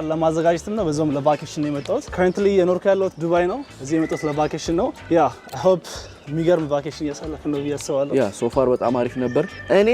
ለማዘጋጀትም ነው፣ በዛውም ለ vacation ነው የመጣሁት። Currently የኖርኩ ያለሁት ዱባይ ነው። እዚህ የመጣሁት ለ vacation ነው። Yeah, I hope የሚገርም vacation እያሳለፍን ነው ብዬ አስባለሁ። Yeah, so far በጣም አሪፍ ነበር። እኔ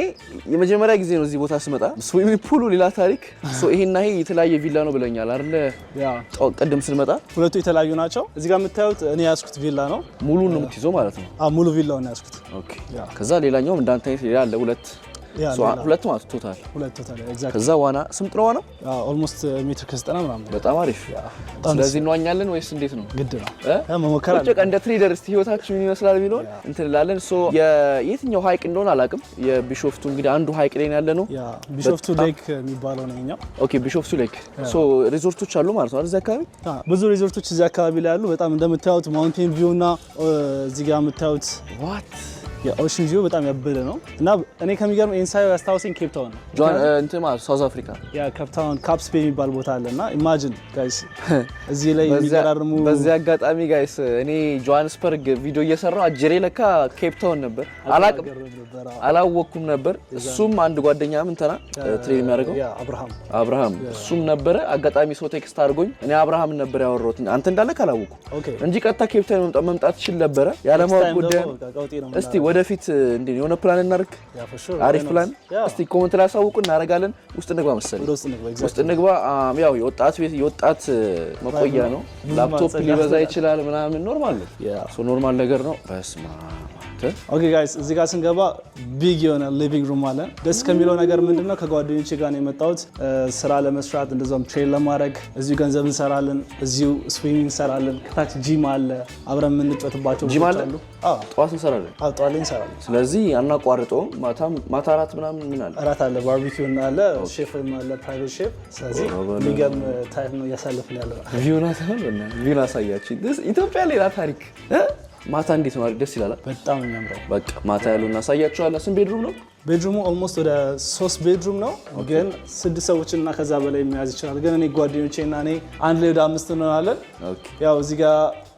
የመጀመሪያ ጊዜ ነው እዚህ ቦታ ስመጣ። Swimming pool ኡ ሌላ ታሪክ። So ይሄና ይሄ የተለያየ ቪላ ነው ብለኛል አይደለ? Yeah. ቅድም ስንመጣ። ሁለቱ የተለያዩ ናቸው። እዚህ ጋር የምታዩት እኔ የያዝኩት ቪላ ነው። ሙሉን ነው የምትይዘው ማለት ነው? አዎ፣ ሙሉ ቪላውን ነው የያዝኩት። Okay። Yeah. ከዛ ሌላኛውም እንዳንተ አይነት ሌላ አለ፣ ሁለት። Yeah. So ሌላ። ሁለት ማለት total። ሁለት total, exactly። ከዛ ዋና ስምጥ ነው ዋናው? Almost ሜትር ከ90 ምናምን ነው። በጣም አሪፍ። በጣም ስለዚህ እንዋኛለን ወይስ እንዴት ነው? ግድ ነው። እ? Yeah፣ መሞከር ቁጭ አለ። በቃ እንደ trader እስቲ ህይወታችን ምን ይመስላል የሚለውን እንትን እንላለን። So የየትኛው ሀይቅ እንደሆነ አላውቅም። የቢሾፍቱ እንግዲህ አንዱ ሀይቅ ላይ ያለ ነው። Yeah፣ ቢሾፍቱ Lake የሚባለው ነው የኛው። Okay፣ ቢሾፍቱ Lake። So ሪዞርቶች አሉ ማለት ነው አይደል እዚህ አካባቢ? ብዙ ሪዞርቶች እዚህ አካባቢ ላይ አሉ። በጣም እንደምታዩት mountain view እና እዚህ ጋር የምታዩት What? የ ocean view በጣም ያበደ ነው እና እኔ ከሚገርም ይሄን ሳየው ያስታውሰኝ ኬፕ ታውን ነው። ጆን እንትን ማለት ሳውዝ አፍሪካ። Yeah፣ ኬፕ ታውን ካፕስ ቤይ የሚባል ቦታ አለ እና imagine guys፣ እዚህ ላይ የሚገራርሙ በዚህ አጋጣሚ guys፣ እኔ ጆሃንስበርግ ቪዲዮ እየሰራው አጀሬ ለካ ኬፕ ታውን ነበር። አላቅም፣ አላወቅኩም ነበር። እሱም አንድ ጓደኛ እንትና trade የሚያደርገው Yeah፣ አብርሃም። አብርሃም፣ እሱም ነበረ። አጋጣሚ ሰው text አድርጎኝ እኔ አብርሃም ነበር ያወራሁት። አንተ እንዳለ ካላወቅኩ እንጂ ቀጥታ ኬፕ ታውን መምጣት ችል ነበረ። ያለማወቅ ጉዳይ ነው። እስቲ ወደፊት እንዴ የሆነ ፕላን እናድርግ። አሪፍ ፕላን እስቲ comment ላይ አሳውቁ፣ እናደርጋለን። ውስጥ እንግባ መሰለኝ። ወደ ውስጥ እንግባ። ውስጥ እንግባ። ያው የወጣት ቤት፣ የወጣት መቆያ ነው። ብዙ ላፕቶፕ ማጸዳት ሊበዛ ይችላል ምናምን፣ normal ነው። So normal ነገር ነው። በስመ አብ አንተ። Okay guys፣ እዚህ ጋር ስንገባ big የሆነ living room አለን። ደስ ከሚለው ነገር ምንድነው፣ ከጓደኞቼ ጋር ነው የመጣሁት ስራ ለመስራት፣ እንደዛም trade ለማድረግ። እዚሁ ገንዘብ እንሰራለን፣ እዚሁ swimming እንሰራለን። ከታች ጂም አለ፣ አብረን የምንጫወትባቸው ጂም ቦታዎች አለ? አሉ። አዎ። ጠዋት እንሰራለን። አዎ፣ ጠዋት ላይ እንሰራለን። ስለዚህ አናቋርጠውም። ማታም ማታ እራት ምናምን ምን አለ? እራት አለ፣ barbecue አለ፣ ሼፍም አለ፣ private chef። ስለዚህ የሚገርም time ነው እያሳለፍን ያለ ነው። View ን አሳያችሁ። ኢትዮጵያ ሌላ ታሪክ እ? ማታ እንዴት ነው? ደስ ይላል። በጣም የሚያምረው። በቃ ማታ ያሉ እናሳያችኋለን። ስንት bedroom ነው? Bedroom ኡ almost ወደ ሶስት bedroom ነው፣ ግን ስድስት ሰዎችን እና ከዛ በላይ መያዝ ይችላል። ግን እኔ ጓደኞቼ እና እኔ አንድ ላይ ወደ አምስት እንሆናለን። ያው እዚህ ጋር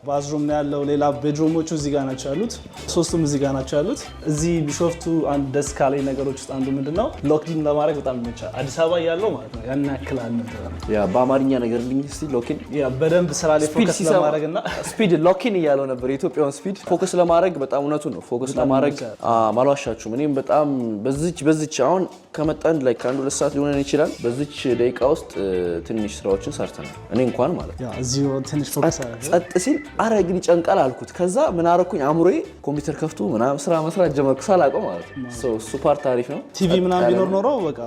bathroom ነው ያለው። ሌላ bedroom ኦቹ እዚህ ጋር ናቸው ያሉት። ሶስቱም እዚህ ጋር ናቸው ያሉት። እዚህ ቢሾፍቱ አንድ ደስ ካለኝ ነገሮች ውስጥ አንዱ ምንድን ነው፣ locked in ለማድረግ በጣም ይመቻል። አዲስ አበባ እያለው ማለት ነው ያን ያክል አልነበረም። Yeah፣ በአማርኛ ነገር ልኝ እስቲ lock in። Yeah፣ በደንብ ስራ ላይ focus ለማድረግ እና ስፒድ lock in እያለው ነበር። የኢትዮጵያውን ስፒድ focus ለማድረግ በጣም እውነቱ ነው። Focus ለማድረግ አልዋሻችሁም። እኔም በጣም በዚች አሁን ከመጣን ላይ ከአንድ ሁለት ሰዓት ሊሆነን ይችላል። በዚች ደቂቃ ውስጥ ትንሽ ስራዎችን ሰርተናል። እኔ እንኳን ማለት ነው። Yeah፣ እዚሁ ትንሽ focus አደረገ። ጸጥ ሲል አረ ግን ይጨንቃል አልኩት። ከዛ ምን አረኩኝ? አእምሮዬ ኮምፒውተር ከፍቶ ምናምን ስራ መስራት ጀመርኩ ሳላውቀው ማለት ነው። So እሱ part አሪፍ ነው። ቲቪ ምናምን ቢኖር ኖሮ በቃ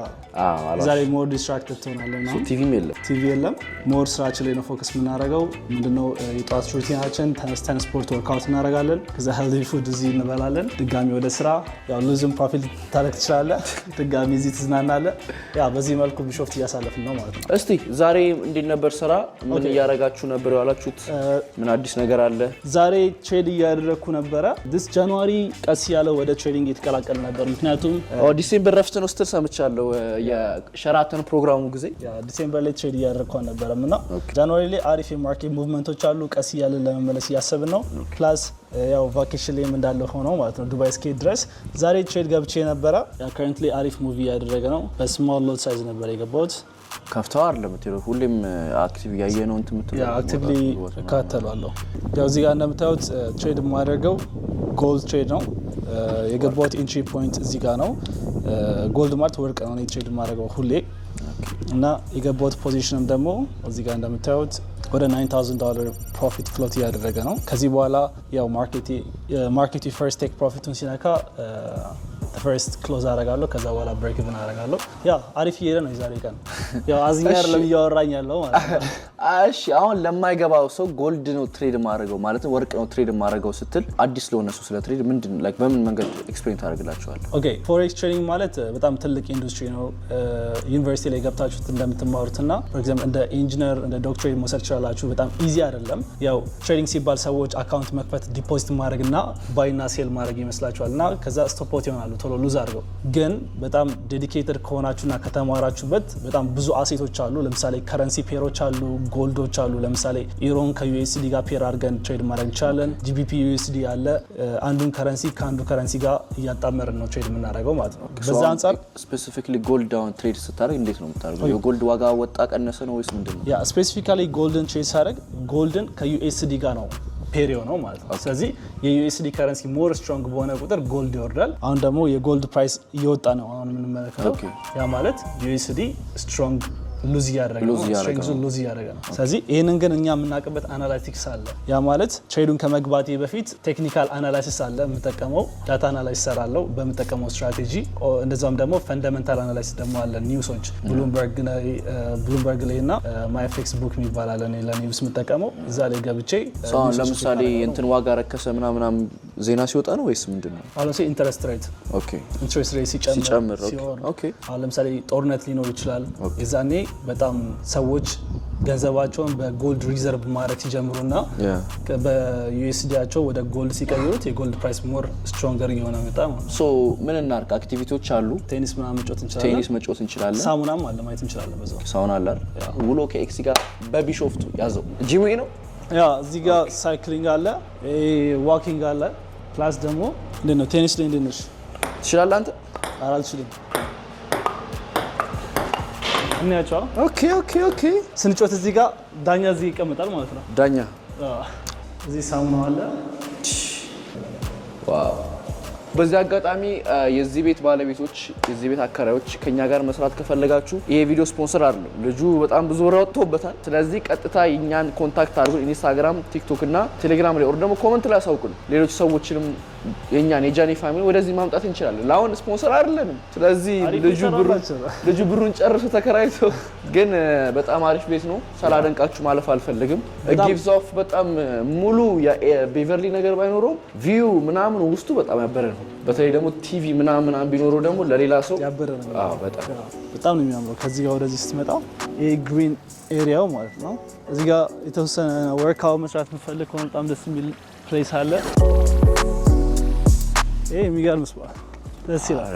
አዎ፣ እዛ ላይ more distracted ትሆናለህ ምናምን። ቲቪም የለም። ቲቪ የለም። More ስራችን ላይ ነው focus የምናደርገው። ምንድነው የጠዋት routine ኣችን፣ ተነስተን ስፖርት workout እናደርጋለን። ከዛ healthy food እዚህ እንበላለን። ድጋሚ ወደ ስራ፣ ያው lose ም profit ታደርግ ትችላለህ። ድጋሚ እዚህ ትዝናናለህ። Yeah፣ በዚህ መልኩ ቢሾፍት እያሳለፍን ነው ማለት ነው። እስቲ ዛሬ እንዴት ነበር ስራ? ምን እያደረጋችሁ ነበር የዋላችሁት? ምን አዲስ ነገር አለ? ዛሬ trade እያደረግኩ ነበረ። This January ቀስ ያለ ወደ trading እየተቀላቀል ነበር። ምክንያቱም December ረፍት ነው ስትል ሰምቻለሁ። የሸራተን ፕሮግራሙ ጊዜ። December ላይ trade እያደረግኩ አልነበረም እና January ላይ አሪፍ የ market movement ኦች አሉ። ቀስ እያለን ለመመለስ እያሰብን ነው። Plus ያው vacation ላይም እንዳለ ሆነው ማለት ነው ዱባይ እስኬድ ድረስ ዛሬ trade ገብቼ ነበረ። Currently አሪፍ move እያደረገ ነው። በ small lot size ነበር የገባሁት። ከፍተው አይደለም የምትሄደው፣ ሁሌም active እያየ ነው እንትን የምትለው። Actively እከታተላለሁ። ያው እዚህ ጋር እንደምታዩት trade የማደርገው gold trade ነው። የገባሁት entry point እዚህ ጋር ነው። Gold ማለት ወርቅ ነው እኔ trade የማደርገው ሁሌ እና የገባሁት position ም ደግሞ እዚህ ጋር እንደምታዩት ወደ $9000 profit float እያደረገ ነው። ከዚህ በኋላ ያው market ኡ first take profit ኡን ሲነካ first close አደርጋለሁ። ከዛ በኋላ break even አደርጋለሁ። Yeah፣ አሪፍ እየሄደ ነው የዛሬ ቀን። ያው አዝኛ አይደለም እያወራኝ ያለው ማለት ነው። እሺ፣ አሁን ለማይገባው ሰው gold ነው trade ማድረገው ማለት ወርቅ ነው trade ማድረገው ስትል አዲስ ለሆነ ሰው ስለ trade ምንድን like በምን መንገድ explain ታደርግላቸዋለህ? Okay፣ forex trading ማለት በጣም ትልቅ ኢንዱስትሪ ነው። ዩኒቨርሲቲ ላይ ገብታችሁት እንደምትማሩት እና for example እንደ ኢንጂነር፣ እንደ ዶክትሬት መውሰድ ትችላላችሁ። በጣም easy አይደለም። ያው trading ሲባል ሰዎች account መክፈት፣ deposit ማድረግ እና buy እና sell ማድረግ ይመስላቸዋል እና ከዛ stop out ይሆናሉ ቶሎ። ቶሎ lose አድርገው። ግን በጣም dedicated ከሆናችሁና ከተማራችሁበት በጣም ብዙ asset ኦች አሉ። ለምሳሌ currency pair ኦች አሉ፣ gold ኦች አሉ። ለምሳሌ ዩሮን ከ USD ጋር pair አድርገን trade ማድረግ እንችላለን። GBP USD አለ። አንዱን currency ከአንዱ currency ጋር እያጣመርን ነው trade የምናደርገው ማለት ነው። በዛ አንጻር Specifically gold አሁን trade ስታደርግ እንዴት ነው የምታደርገው? የ gold ዋጋ ወጣ ቀነሰ ነው ወይስ ምንድን ነው? Yeah, specifically gold ን trade ሳደርግ gold ን ከ USD ጋር ነው pair የሆነው ማለት ነው። ስለዚህ የ USD currency more strong በሆነ ቁጥር gold ይወርዳል። አሁን ደግሞ የ gold price እየወጣ ነው አሁን የምንመለከተው። ያ ማለት USD strong lose እያደረገ ነው፣ lose እያደረገ strength ኡ ነው። lose እያደረገ ነው። ስለዚህ ይህንን ግን እኛ የምናውቅበት analytics አለ። ያ ማለት trade ኡን ከመግባቴ በፊት technical analysis አለ የምጠቀመው፣ data analysis ሰራለው በምጠቀመው ስትራቴጂ። እንደዛም ደግሞ fundamental analysis ደግሞ አለ። News ኦች Bloomberg ላይ እና Myfxbook የሚባል አለ እኔ ለ news የምጠቀመው፣ እዛ ላይ ገብቼ So አሁን news ኦች ለምሳሌ check አደርጋለሁ። እንትን ዋጋ ረከሰ ምናምን ዜና ሲወጣ ነው ወይስ ምንድን ነው? አሁን ለምሳሌ interest rate interest rate ሲጨምር ሲጨምር ሲወርድ፣ አሁን ለምሳሌ ጦርነት ሊኖር ይችላል። የዛኔ በጣም ሰዎች ገንዘባቸውን በ gold reserve ማድረግ ሲጀምሩና በ USD ያቸው ወደ gold ሲቀይሩት የ gold price more stronger እየሆነ መጣ ማለት ነው። So ምን እናድርግ? Activity ዎች አሉ። ቴኒስ ምናምን መጫወት እንችላለን። ቴኒስ መጫወት እንችላለን። ሳሙናም አለ፣ ማየት እንችላለን በዛው። ሳውና አለ አይደል? ውሎ ከኤክሲ ጋር በቢሾፍቱ ያዘው። ጂሙ ነው። Yeah, እዚህ ጋር cycling አለ፣ walking አለ። Plus ደግሞ እንዴት ነው ቴኒስ ላይ እንዴት ነሽ? ትችላለህ አንተ? ኧረ አልችልም። እንያቸው። Okay። ስንጮት እዚህ ጋር ዳኛ እዚህ ይቀመጣል ማለት ነው። ዳኛ። አዎ። እዚህ ሳሙና አለ። Wow። በዚህ አጋጣሚ የዚህ ቤት ባለቤቶች፣ የዚህ ቤት አከራዮች ከኛ ጋር መስራት ከፈለጋችሁ፣ ይሄ ቪዲዮ ስፖንሰር አይደለም። ልጁ በጣም ብዙ ብር አውጥቶበታል። ስለዚህ ቀጥታ የኛን contact አድርጉን። Instagram፣ TikTok እና ቴሌግራም ላይ or ደግሞ comment ላይ አሳውቁን። ሌሎች ሰዎችንም የኛን የጃኒ family ወደዚህ ማምጣት እንችላለን። ለአሁን ስፖንሰር አይደለንም። ስለዚህ አሪፍ ልጁ ብሩ ይሰራላችሁ። ልጁ ብሩን ጨርሶ ተከራይቶ ግን በጣም አሪፍ ቤት ነው። ሳላደንቃችሁ ማለፍ አልፈልግም። Gives off በጣም ሙሉ የቤቨርሊ ነገር ባይኖረውም view ምናምን ውስጡ በጣም ያበረ ነው። በተለይ ደግሞ ቲቪ ምናምን ምናምን ቢኖረው ደግሞ ለሌላ ሰው ያበረ ነው። አዎ በጣም። በጣም ነው የሚያምረው። ከዚህ ጋር ወደዚህ ስትመጣ ይሄ green area ው ማለት ነው። እዚህ ጋር የተወሰነ workout መስራት የምፈልግ ከሆነ በጣም ደስ የሚል place አለ። ይሄ የሚገርም spa ደስ ይላል።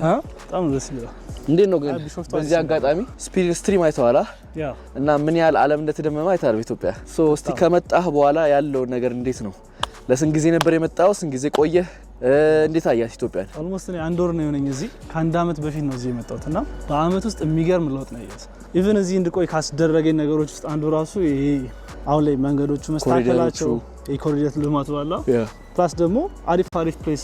አ? በጣም ደስ ይላል። እንዴት ነው ግን ቢሾፍቱ በዚህ አጋጣሚ ስፒድ stream አይተዋላ? Yeah. እና ምን ያህል ዓለም እንደተደመመ አይተሃል በኢትዮጵያ። So እስቲ ከመጣህ በኋላ ያለውን ነገር እንዴት ነው? ለስንት ጊዜ ነበር የመጣው? ስንት ጊዜ ቆየህ? እንዴት አያት ኢትዮጵያን? Almost እኔ አንድ ወር ነው የሆነኝ እዚህ። ከአንድ አመት በፊት ነው እዚህ የመጣሁት እና በአመት ውስጥ የሚገርም ለውጥ ነው ያየሁት። Even እዚህ እንድቆይ ካስደረገኝ ነገሮች ውስጥ አንዱ ራሱ ይሄ አሁን ላይ መንገዶቹ መስተካከላቸው፣ የኮሪደር ልማቱ አለ። Plus ደግሞ አሪፍ አሪፍ place